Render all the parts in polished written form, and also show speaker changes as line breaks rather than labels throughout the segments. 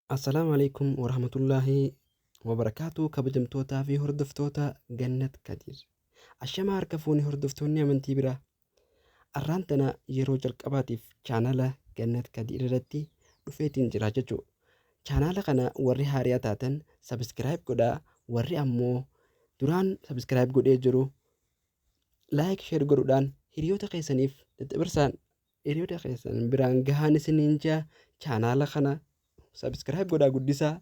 Assalaamu Aleykum Warahmatullaahi Wabarakaatu kabajamtootaa fi hordoftoota Gannat Kadiir. Ashamaa harka fuuni hordoftoonni amantii biraa. Arraan tana yeroo jalqabaatiif chaanala Gannat Kadiir irratti dhufeetiin jira jechuudha. Chaanala kana warri haariyaa taatan subscribe godhaa, warri ammoo duraan subscribe godhee jiru like share godhuudhaan hiriyoota keessaniif daddabarsaan hiriyoota keessan biraan gahaan isiniin jaa. Chaanaala kana subscribe godhaa guddisaa,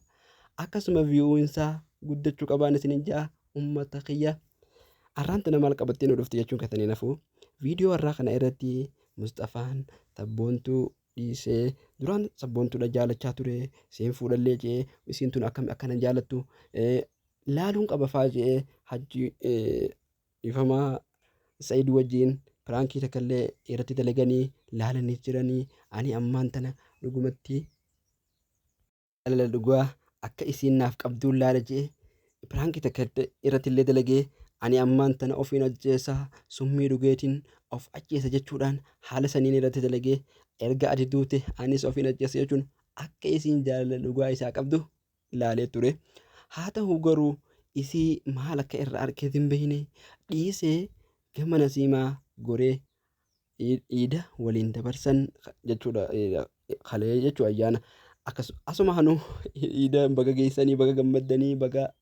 akkasuma viewinsaa guddachuu qabaan isiniin jaa. Ummata kiyya, arraan tana maal qabattee nu dhufte jechuun keessanii nafu. Viidiyoo har'aa kana irratti Musxafaan Sabboontuu dhiisee, duraan Sabboontuudha jaalachaa ture, isiin fuudhallee jee, isiin tun akkam akkana jaalattu laaluun qaba faa jee, hajji dhiifamaa Sa'id wajjiin piraankii takka illee irratti dalaganii laalanii jiranii. Ani ammaan tana dhugumatti jaalala dhugaa akka isiin naaf qabduun laala jee piraankii takka irratti illee dalagee, ani ammaan tana ofiin ajjeesa, summii dhugeetiin of ajjeesa jechuudhaan haala saniin irratti dalagee, erga ati duute anis ofiin ajjeesa jechuun akka isiin jaalala dhugaa isaa qabdu ilaalee ture. Haa ta'u garuu isii maal akka irra argee hin beekne dhiisee gama Nasiimaa goree iida waliin dabarsan jechuudha. Kalee jechuu ayyaana asuma hanuu iida baga geessanii, baga gammaddanii, baga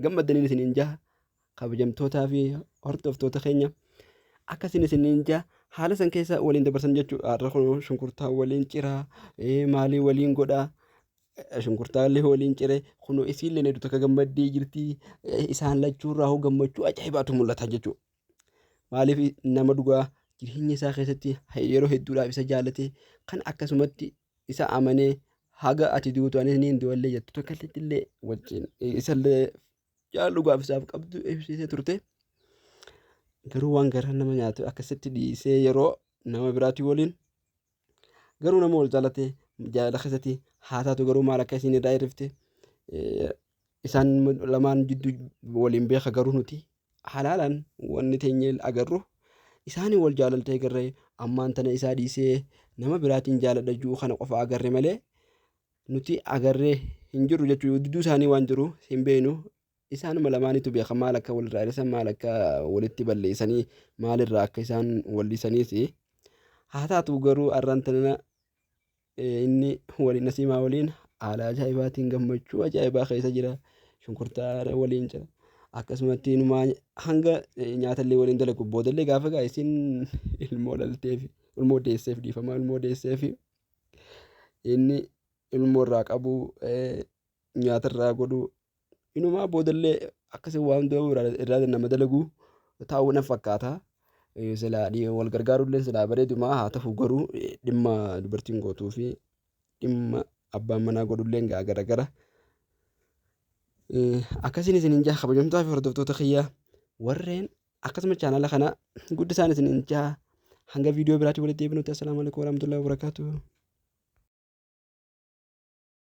gammaddaniin isiniin jaha. Kabajamtootaa fi hordoftoota keenya, akkasiin isiniin jaha. Haala san keessa waliin dabarsan jechuudha. Har'a kun shunkurtaa waliin ciraa, maalii waliin godhaa, shunkurtaallee waliin cire, kunoo isiillee hedduu takka gammaddee jirti. Isaan lachuurraa hoo gammachuu ajaa'ibaatu mul'ata jechuudha. Maaliif nama dhugaa jireenya isaa keessatti yeroo hedduudhaaf isa jaalate kan akkasumatti isa amanee haga ati duutu anis niin du'allee jettu tokko illee wajjin isallee jaalala dhugaaf isaaf qabdu ibsitee turte. Garuu waan garaa nama nyaatu akkasitti dhiisee yeroo nama biraatii waliin, garuu nama wal jaalate jaalala keessatti haa taatu, garuu maal akka isiin irraa hirrifte isaan lamaan jidduu waliin beeka. Garuu nuti halaalaan wanni teenyee agarru isaanii wal jaalaltee agarre, ammaan tana isaa dhiisee nama biraatiin jaaladha jiru kana qofa agarre malee nuti agarree hin jirru jechuudha. Gidduu isaanii waan jiru hin beeknu. Isaanuma lamaanitu beeka maal akka walirraa hir'isan, maal akka walitti balleessanii, maalirraa akka isaan wallisaniis. Haa taatu garuu arraan tana inni waliin Nasiimaa waliin haala ajaa'ibaatiin gammachuu ajaa'ibaa keessa jira. Shunkurtaa waliin jira. Akkasumatti inumaa hanga nyaatallee waliin dalagu. Boodallee gaafa gaa isiin ilmoo dhalteef, ilmoo deesseef, dhiifamaa, ilmoo deesseef, inni ilmoo irraa qabu, nyaata irraa godhu, inumaa boodallee akkasii waan hundaa irraa nama dalagu taa'uu na fakkaata. Silaa wal gargaaruullee silaa bareedumaa. Haa ta'u garuu dhimma dubartiin gootuu fi dhimma abbaan manaa godhullee gaa gara gara. Akkasiin isiniin jaha, kabajamtoota fi hordoftoota kiyyaa warreen akkasuma chaanala kana guddisaan isiniin jaha. Hanga viidiyoo biraatiin walitti deebinutti, assalaamu alaikum warahmatullahi wabarakatuh.